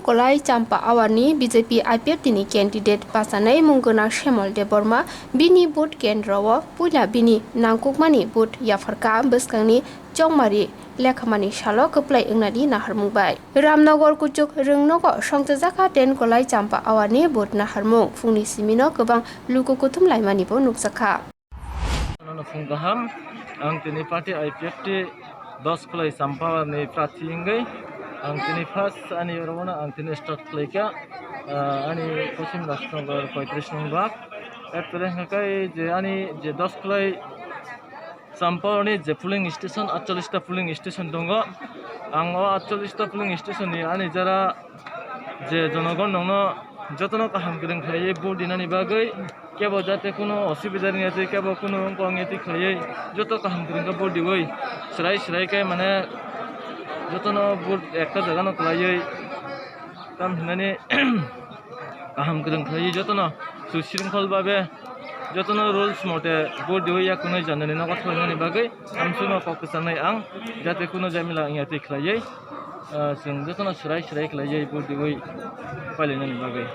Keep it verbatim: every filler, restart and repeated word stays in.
Kolai Champa Awarni B J P I P F T ni candidate bachanai mung gwnang Semol Debbarma bini vote kendro o puila bini nangkukmani vote yapharkha bwskangni chongmari lekhamani salo kwplai wngnani naharmung bai. Ramnagar kuchuk rwngnogo songchajakha ten Kolai Champa Awarni vote naharmung. Phungni simino kwbang luku kuthum laimanibo nukjakha. Nono phung kaham, ang tini party I P F T dos Kolai Champa Awarni prathi wngwi, ang tini first ani orono ang tini start khlaikha, ah, ani Poschim Rajnagar poitris nong block. At pore hwnkha khe je ani je dos Kolai Champa Awarni je polling station, atchollish ta polling station tongo. Ang o atchollish ta polling station ni ani jara je jonogon nongno jotono kaham kwrwng khlaiwi vote dinani bagwi, kebo jate kuno osubida wngya twi, kebo kuno wngkha wngya twi khlaiwi joto kaham kwrwng khe vote diwi, swrai swrai khe mane jotono vote ekta jagano khlaiwi tam hinani kaham kwrwng khlaiwi jotono susringkhol babe jotono rules mote vote diwi yakunwi janani nogo thwlangani bagwi amsukno kok kwchanai ang, jate kuno jamila wngya twi khlaiwi, ah, chwng jotono swrai swrai khlaiwi vote diwi pailainani bagwi.